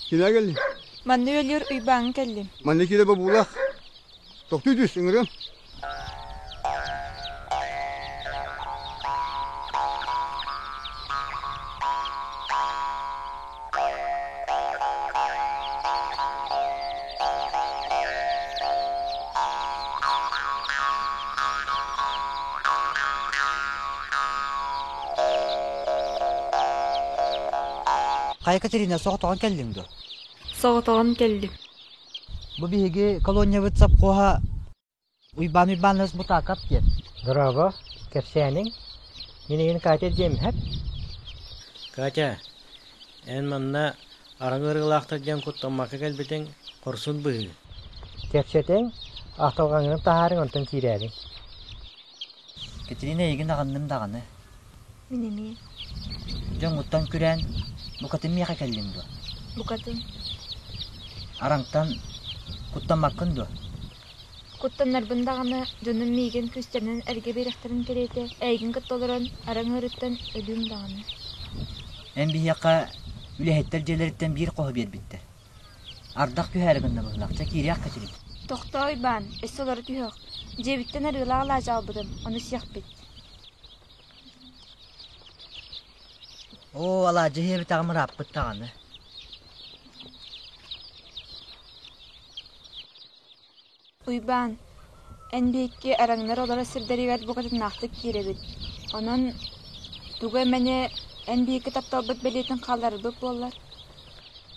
Кимэ кэллиҥ? Манна үөлүөр Уйбааҥҥа кэллим. Манна киирэ бобуулаах. Тохтуу түс, ыҥырыам. Хайа Катерина, соҕотоҕун кэллиҥ дуо? Соҕотоҕун кэллим. Бу биһиги колониябыт сопхуоһа Уйбаан Уйбааныас Бутаакап диэн. Дорообо, кэпсээниҥ? Мин эйигин Катя диэм иһэр. Катя, эн манна араҥ ыарыылаахтар диэн куттаммакка кэлбитиҥ хорсун быһыы. Кэпсэтиҥ, ахтылҕаҥҥын таһаарыҥ, онтон киирээриҥ. Катерина эйигин аҕынным даҕаны. Мин эмиэ. Дьоҥҥуттан күрээн, букатын миэхэ кэллиҥ дуо? Букатын. Араҥтан куттаммаккын дуо? Куттаннарбын даҕаны, дьонум миигин күүстэринэн эргэ биэриэхтэрин кэриэтэ, эйигин кытта олорон, араҥ ыарыыттан өлүүм даҕаны. Эн биһиэхэ үлэһиттэр дьиэлэриттэн биир хоһу биэрбиттэр. Ардах түһээри гынна быһыылаах, чэ киириэх Катерина. Тохтоо Уйбаан, өссө олоро түһүөх. Дьиэбиттэн арыылаах алаадьы аҕалбытым, ону сиэхпит. Оо, алаадьы иһиэбитэҕим ырааппыт даҕаны. Уйбаан, эн биһикки араҥнар олорор сирдэригэр букатыннаахтык киирэбит, онон тугу эмэни эн биһикки тапталбыт бэлиэтин хаалларарбыт буоллар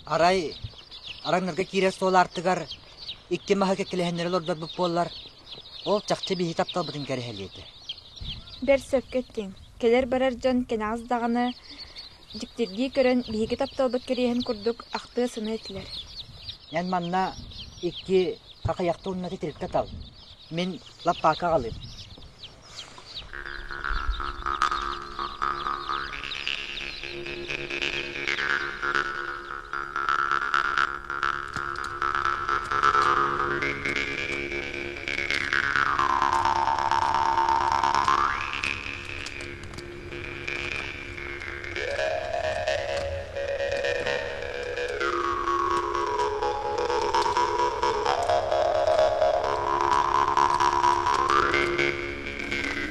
Арай араҥнарга киирэр суол аартыгар икки маһы кэккэлэһиннэри олордорбут буоллар, ол чахчы биһи тапталбытын кэрэһэлиэ этэ. Бэрт сөпкө эттиҥ, кэлэр-барар дьон кэнэҕэс даҕаны дьиктиргии көрөн биһиги тапталбыт кэриэһин курдук ахтыа-саныа этилэр. Эн манна икки хахыйахта уонна титириккэ тал. Мин лаппаакы аҕалыым.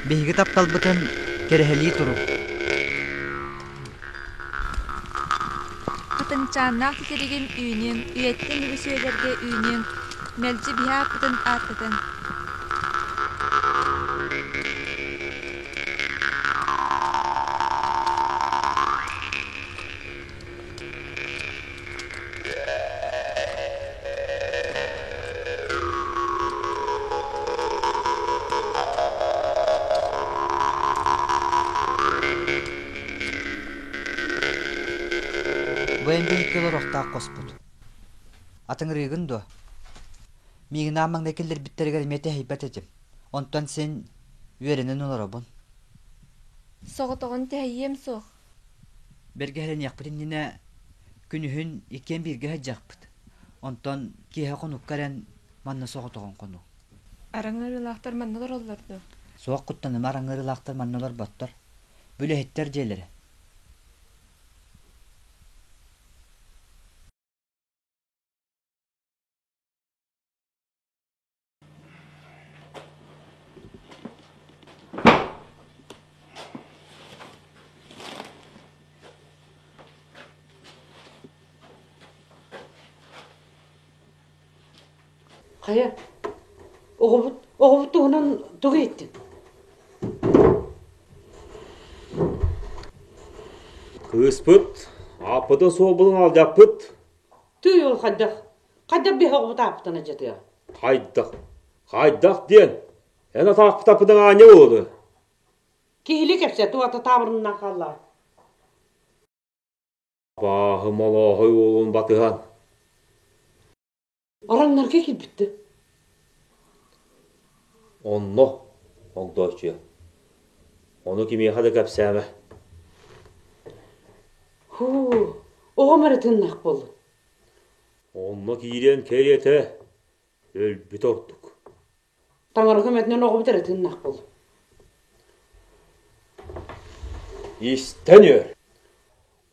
Биһиги тапталбытын кэрэһэлии туруҥ. Хатыҥчааннаах титиригин үүнүҥ, үйэттэн үгүс үйэлэргэ үүнүҥ, мэлдьи биһи ааппытын ааттатыҥ. Бу эн биһикки олоруохтаах хоспут. Атыҥырыыгын дуо? Миигин аан маҥнай киллэрбиттэригэр эмиэ тэһийбэт этим. Онтон син үөрэнэн олоробун. Соҕотоҕун тэһийиэм суох. Бэргэһэлэниэхпит иннинэ күнүһүн иккиэн бииргэ сылдьыахпыт. Онтон киэһэ хонукка эрэн манна соҕотоҕун хонуо. Араҥарыылаахтар манна олороллор дуо? Суох куттаныма араҥарыылаахтар манна олорботтор. Бу үлэһиттэр дьиэлэрэ. Хайа, оҕобут, оҕобут туһунан тугу иһиттиҥ? Кыыспыт, ааппытын суолбутун алдьаппыт. Тыый ол хайдах, хайдах биһи оҕобут ааппытын алдьатыа? Хайдах, хайдах диэн, эн атаахпытаппытын аанньа буолуо. Киһили кэпсэт, уота таабырыннан хаалла. Абааһы молооһой уолун батыһан Ороннорго киирбиттэ. Онно, Огдооччуйа, ону кимиэхэ да кэпсээмэ. Һуу, оҕом эрэ тыыннаах буоллун. Онно киириэн кэриэтэ өлбүт ордук. Таҥара көмөтүнэн оҕобут эрэ тыыннаах буоллун. Истэн үөр.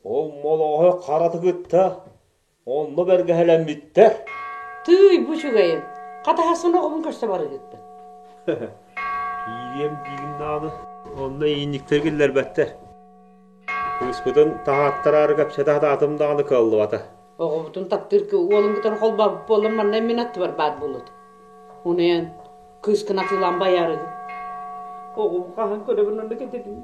Ол молооһо хараты кытта Онно бэргэһэлэммиттэр. Тыый, бу үчүгэйин. Хатаһасын оҕобун көрсө барыгыппын. Киириэм диигин даҕаны, онно иинниктэр киллэрбэттэр. Кыыспытын таһааттараары кэпсэтэ сатаатым даҕаны кыаллыбата. Оҕобутун таптыыр уолун кытары холбообут буолан манна мин аттыбар баар буолуот. Унуйан кыыскын атыылаан байаарыгын. Оҕом хаһан көрөбүн онно кэтэтин.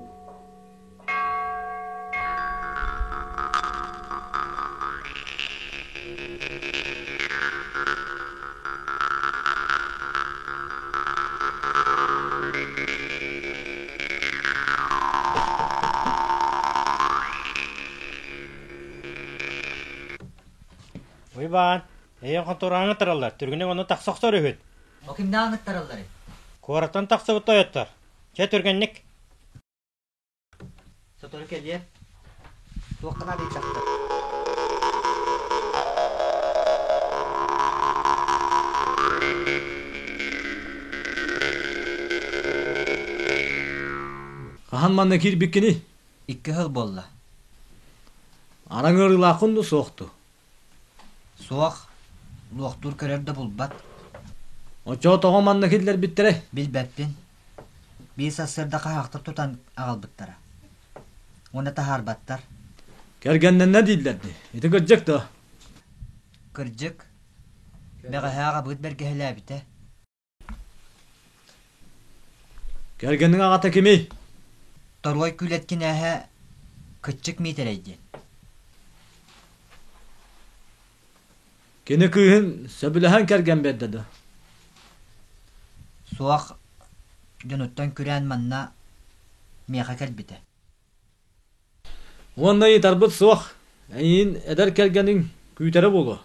Уйбаан, эйиэхэ хонтуораҥҥа тараллар, түргэнник онно тахса охсор үһүт. О кимнээҕин ыттаралларый? Куораттан тахсыбыт тойоттор. Чэ, түргэнник. Сотору кэлиэ. Туохха наадыйдахтар? Хаһан манна киирбиккиний? Икки сыл буолла. Араҥ ыарыылааххын дуу суох дуу? Суох. Луохтуур көрөр да булбат. Оччоҕо тоҕо манна киллэрбиттэрэй? Билбэппин. Биир сарсыарда хаһаахтар тутан аҕалбыттара. Уонна таһаарбаттар. Кэргэннэннэ дииллэр дии. Ити кырдьык дуо? Кырдьык. Бэҕэһээ аҕабыыт бэргэһэлээбитэ. Кэргэниҥ аҕата кимий? Торуой Күүлэт кинээһэ Кыччык Миитэрэй диэн. Кини кыыһын сөбүлэһэн кэргэн биэрдэ дуо? Суох, дьонуттан күрээн манна миэхэ кэлбитэ. Уонна ыйытарбыт суох, эйиин эдэр кэргэниҥ күүтэрэ буолуо.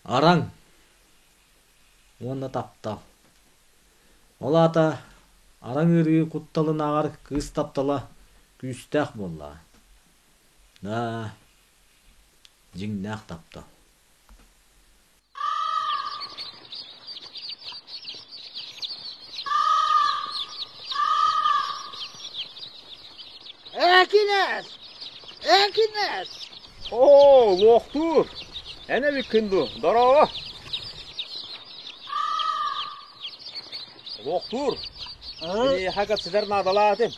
Араҥ уонна таптал. Ол аата араҥ ыарыы кутталынааҕар кыыс таптала күүстээх буоллаҕа. Да, дьиҥнээх таптал. Ээ, кинээс! Ээ, кинээс! Оо, луохтуур! Эн эбиккин дуу, дорообо! Луохтуур! Эйиэхэ кэпсэтэр наадалаах этим.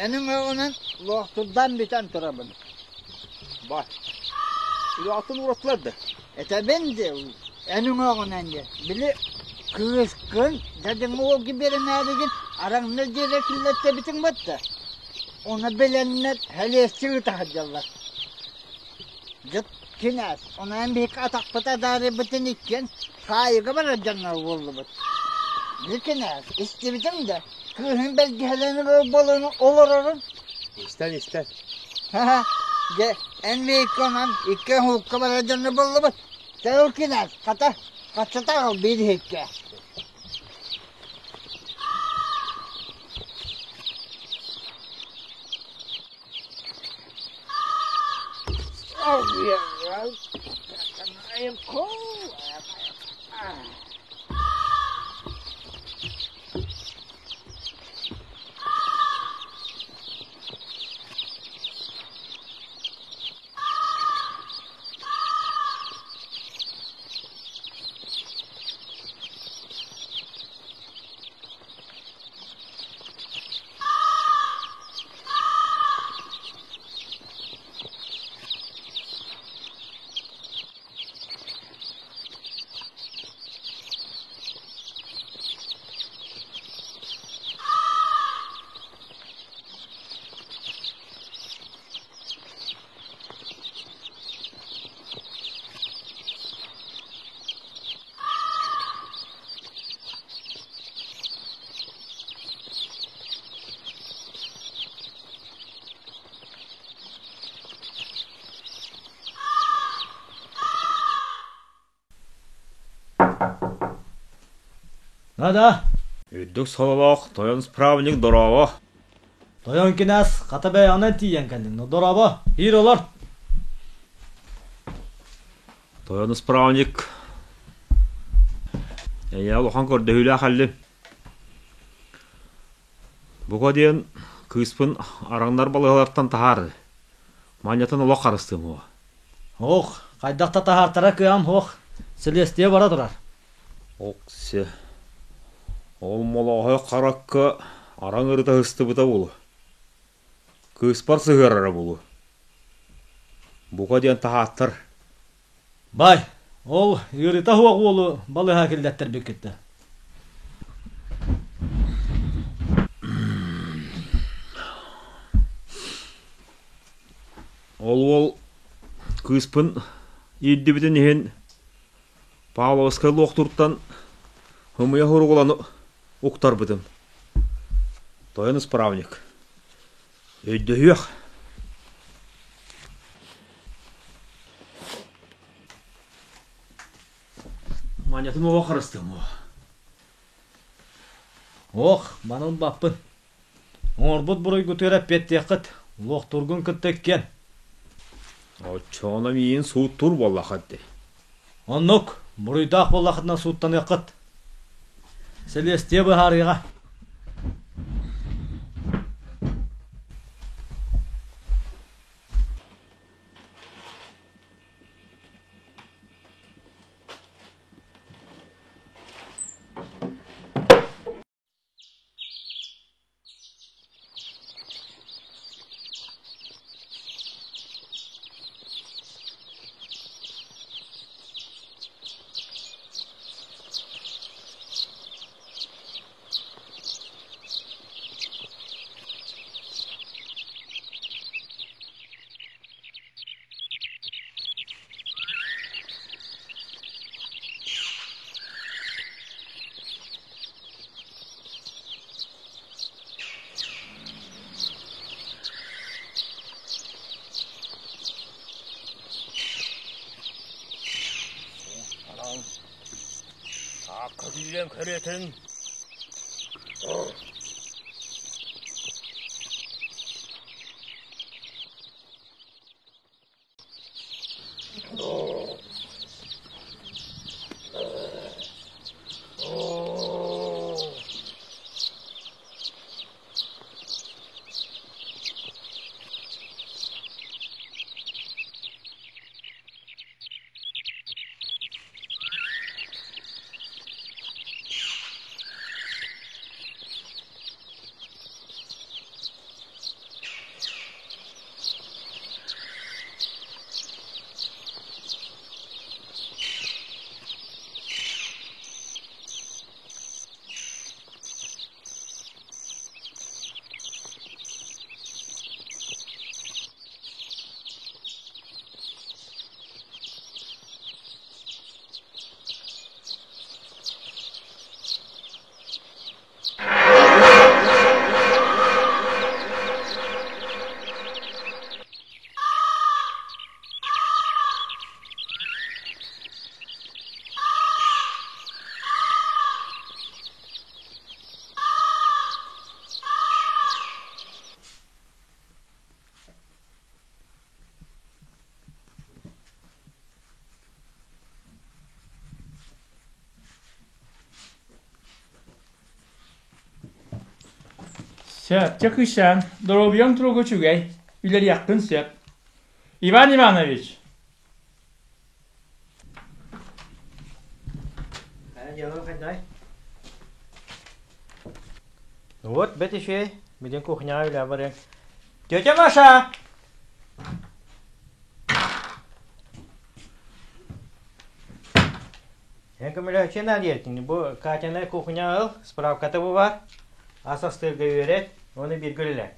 Эн үҥэҕинэн луохтурдан бүтэн турабын. Бар. Үлэҕиттэн уураттылар да? Этэбин дии, эн үҥэҕинэн дии. Били кыыскын дьадыҥы уолга биэрэмээригин араҥна дьиэрэ киллэртэбитиҥ батта. Ону билэннэр сэлиэсчи ыыта сылдьаллар. Дьэ, кинээс, онон биһиги атахпыт адаарыйбытын иккиэн хаайыыга барар дьоннор буоллубут. Били кинээс, истибитим да, кыыһын бэргэһэлэнэр ыал буолан олорорун. Истэн, истэн. Ха-ха, дьэ, эн биһикки онон икки уһукка барар дьоннор буоллубут. Чэ, ыл кинээс, хата, хаччата аҕал биир иһиккэ. Да-да. Үрдүк сололоох тойон справник дорообо. Тойон кинээс хата бэйэҕинэн тиийэн кэллиҥ. Дорообо, иир олор. Тойон справник эйээ улахан көрдөһүүлээх кэллим. Бука диэн кыыспын араҥнар балыыһалартан таһаар. Манньатын олох харыстыам уо. Ох, хайдах да таһаартара кыам ох, силиэстийэ бара турар. Оксе, ол молооһой харакка араҥ ырыта сыстыбыта буолуо. Кыыспар сыһыарара буолуо. Бука диэн таһааттар. Бай, ол ыарыыта суох уолу балыыһа киллэттэрбиккиттэ. Ол уол кыыспын иирдибитин иһин Павловскай луохтуртан ымыйа хоругуланы уктарбытым. Тойон исправник. Өйдөһүөх. Манятын оҕо харыстым. Ох, манан баппын. Оҥорбут буруйгутугар эппиэттиэххит. Луохтуургун кытта иккиэн. Оччоҕуна миигин сууттуур буоллаххыт дии. Оннук, буруйдаах буоллаххытына сууттаныаххыт. Сэлиэстийэ быһаарыаҕа. Аакка киирэн кэриэтин Сөп, чэ кыысчаан, доруобуйаҥ туруга үчүгэй, үлэлиэххин сөп. Иван Иванович! Вот, бэт үчүгэй, билин кухняҕа үлэ барыаҥ. Тетя Маша! Эн көмөлөһүччү наа диэтиҥ. Бу Катяны кухняҕа ыл, справката бу баар. Ас астыырга үөрэт, уонна бииргэ үлэлээ.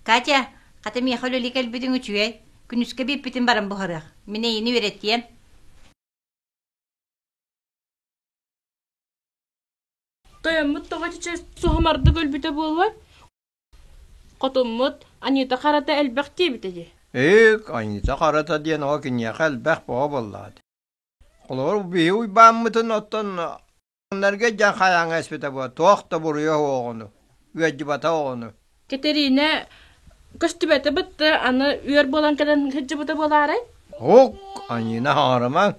Катя, хата миэхэ үлэлии кэлбитиҥ үчүгэй. Күнүскэ биэппитин баран буһарыах. Мин эйини үөрэтиэм. Тойоммут тоҕо чыча суһумардык өлбүтэ буолуой? Хотуммут Анита харата элбэх диэбитэ дии. Эк, Анита харата диэн оҕо киниэхэ элбэх бөҕө буоллаҕа дии. Холобур, биһи уйбааммытын оттон аннарга дьан хайааҥҥа эспитэ буо, туох да буруйа оҕону, ыалдьыбата оҕону. Кэтэриинэ көстүбэтэ бытты, аны үөр буолан кэлэн сылдьыбыта буолаарай? Һук, Анина хаҥарымаҥ.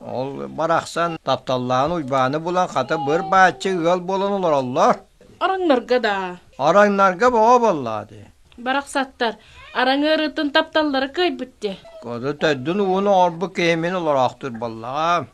Ол барахсан тапталлаан Уйбааны булан хата быр бааччы ыал буолан олороллор. Араҥнарга да. Араҥнарга боҕо буоллаа дии. Барахсаттар, араҥ ыарыытын тапталлара кыайбыт дии. Куоду төрдүн уун оҥорбут киһи мин олороохтуур буоллаҕа.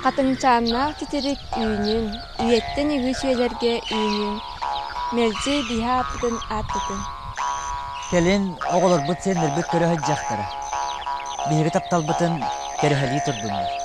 Хатыҥчааннаах титирик үүнүн, үйэттэн үгүс үйэлэргэ үүнүн, мэлдьи биһи ааппытын ааттатын. Кэлин оҕолорбут сиэннэрбит көрө сылдьыахтара. Биһиги тапталбытын кэрэһэлии турдуннар.